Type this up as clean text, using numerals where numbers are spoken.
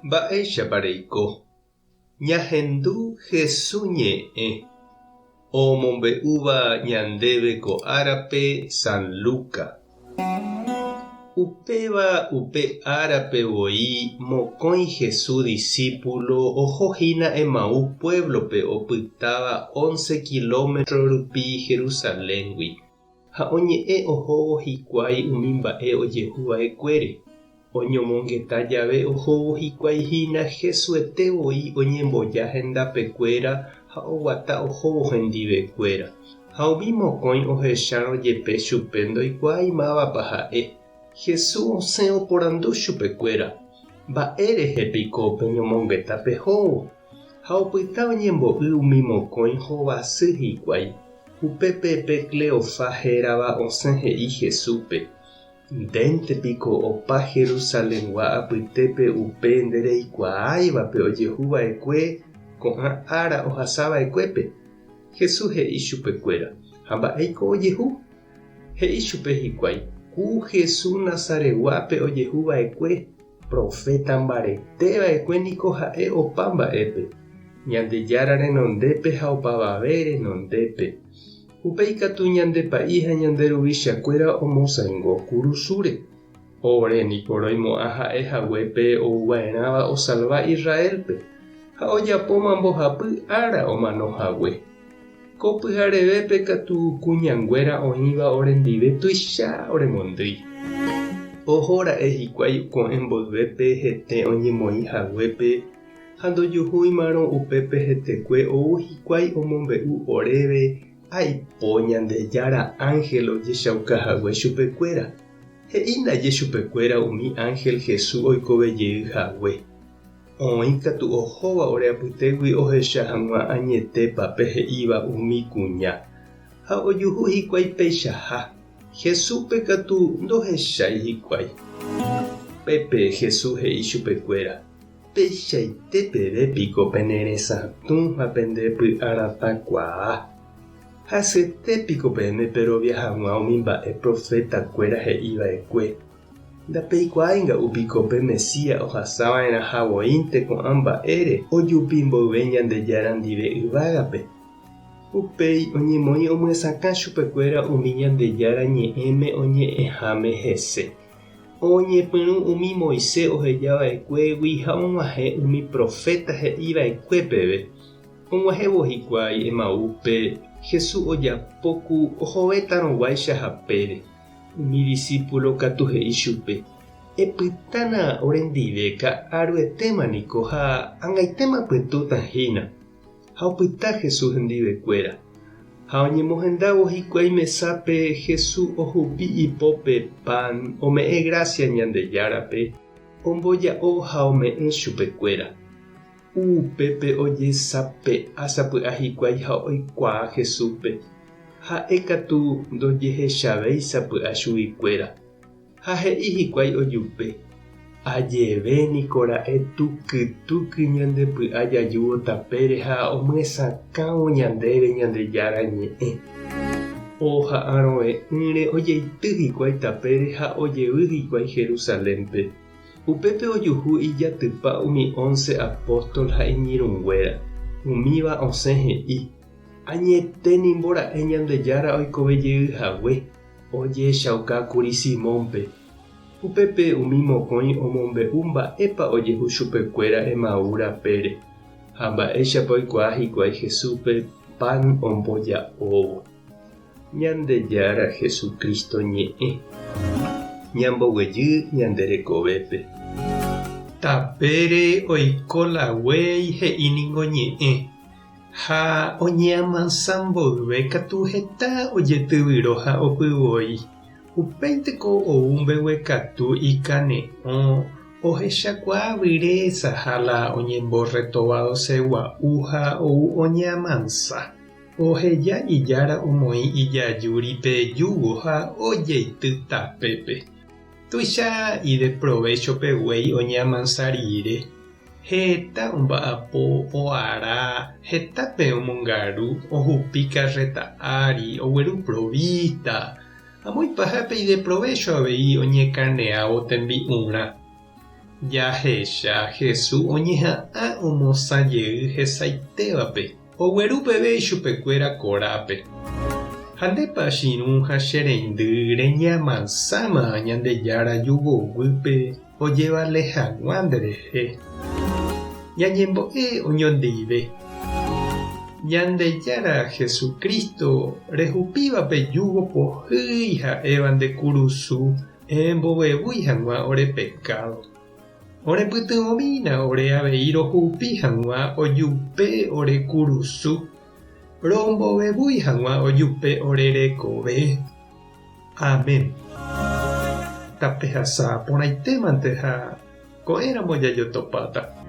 Mba'éichapa reiko? Ñahendu Hesu ñe'ẽ omombe'úva ñandéve ko árape San Luca. Upéva upe árape voi mokõi Hesu disípulo oho hína Emaús puévlope opytáva once kilómetro rupi Jerusaléngui. Ha oñe'ẽ ohóvo hikuái umi mba'e ojehu va'ekuére. Oñomongeta jave ohóvo hikuái hína Jesuete voi oñemboja hendapekuéra ha oguata ohóvo hendivekuéra. Ha umi mokõi ohechárõ jepe chupe ndoikuaái mávapa ha'e. Jesús osẽ oporandu chupekuéra, Mba'e rehe piko peñomongeta pehóvo? Ha opyta oñembo'y umi mokõi hovasy hikuái. Upépe pe Cleofá hérava osẽ he'i Jesúspe, Ndénte piko opa Jerusalengua apytépe upe ndereikuaáivape ojehu va'ekue ko'ã ára ohasa va'ekuépe? Jesús he'i chupekuéra, Ha mba'éiko ojehu? He'i chupe hikuái, Ku Jesús Nazaretguápe ojehu va'ekue. Proféta mbarete va'ekue niko ha'e opa mba'épe, Ñandejára renondépe ha opavave renondépe. Upéi katu ñande pa'i ha ñande ruvichakuéra omosãingo kurusúre. Ore niko roimo'ã ha'e hague pe ouva'erãva osalva Israélpe, ha ojapóma mbohapy ára omano hague. Ko pyharevépe katu kuñanguéra oĩva orendive tuicha oremondýi. Oho ra'e hikuái ko'ẽ mboyvépe hete oñemoĩ haguépe ha ndojuhúimarõ upépe hetekue ou hikuái omombe'u oréve aipo Ñandejára ánhel ojechauka hague chupekuéra. He'i ndaje chupekuéra umi ánhel Jesús oikove jey hague. Oĩ katu ohóva ore apytégui ohecha hag̃ua añetépa pe he'íva umi kuña. Ha ojuhu hikuái peichaha, Jesúspe katu ndohechái hikuái. Pépe Jesús he'i chupekuéra, Peichaite peve piko pene resatũ ha pende py'aratãkuaa. Hasyete piko peẽme perovia hag̃ua umi mba'e profetakuéra he'i va'ekue. Ndapeikuaái nga'u piko pe Mesías ohasa va'erãha voínte ko'ã mba'ére ojupi mboyve Ñandejára ndive yvágape? Upéi oñemoĩ omyesakã chupekuéra umi Ñandejára ñe'ẽme oñe'ẽháme hese. Oñepyrũ umi Moisés oheja va'ekuégui ha og̃uahẽ umi proféta he'i va'ekue peve. Og̃uahẽvo hikuái Emaúspe, Jesús ojapo ku ohovétarõguáicha hapére. Umi disípulo katu he'i chupe, Epytána orendive ka'aruetéma niko ha ag̃aitéma pytũta hína. Ha opyta Jesús hendivekuéra. Ha oñemohendávo hikuái mesápe Jesús ohupi ipópe pan, ome'ẽ grásia Ñandejárape, omboja'o ha ome'ẽ chupekuéra. Upépe ojesape'a sapy'a hikuái ha oikuaa Jesúspe. Ha'e katu ndojehechavéi sapy'a chuguikuéra. Ha he'i hikuái ojupe, Ajeve niko ra'e tuky tuky ñande py'a jajúvo tapére ha omyesakãvo ñandéve Ñandejára Ñe'ẽ. Oha'arõve'ỹre ojeity hikuái tapére ha ojevy hikuái Jerusalénpe. Upépe ojuhu ijatypa umi once apóstol ha iñirũnguéra. Umíva osẽ he'i, Añete nimbo ra'e Ñandejára oikove jey hague, ojehechauka kuri Simónpe. Upépe umi mokõi omombe'u mba'épa ojehu chupekuéra Emaú rapére, ha mba'éichapa oikuaa hikuái Jesúspe pan omboja'óvo. Ñandejára Jesucristo ñe'ẽ. Ñamboguejy ñande rekovépe. Tapére oiko la guéi he'i ningo ñe'ẽ, ha oñeamansa mboyve katu heta ojetyvyro ha opyvoi. Upéinteko ou mbeguekatu ikane'õ ohechakuaa vyrésaha la oñemborretovadosegua'u ha ou oñeamansa. Oheja ijára omoĩ ijajúri pe júgo ha ojeity tapépe. Tuicha ideprovécho pe guéi oñeamansa rire. Heta omba'apo, oara, hetápe omongaru, ohupi karréta ári, ogueru provísta. Amo ipahápe ideprovécho avei oñekarneávo tembi'urã. Jahecha Jesús oñeha'ã omosã jey hesaitévape, ogueru peve ichupekuéra korápe. Ha ndépa che irũ ha che reindy reñeamansáma Ñandejára júgo guýpe ojevale hag̃ua nderehe. Ñañembo'e oñondive. Ñandejára Jesucristo rehupíva pe júgo pohýi ha'éva nde kurusu embovevúi hag̃ua ore pekádo. Orepytyvõmína ore avei rohupi hag̃ua ojupe ore kurusu, rombovevúi hag̃ua ojupe ore rekove. Amén. Tapehasa porãitémante ha ko'ẽramo jajotopáta.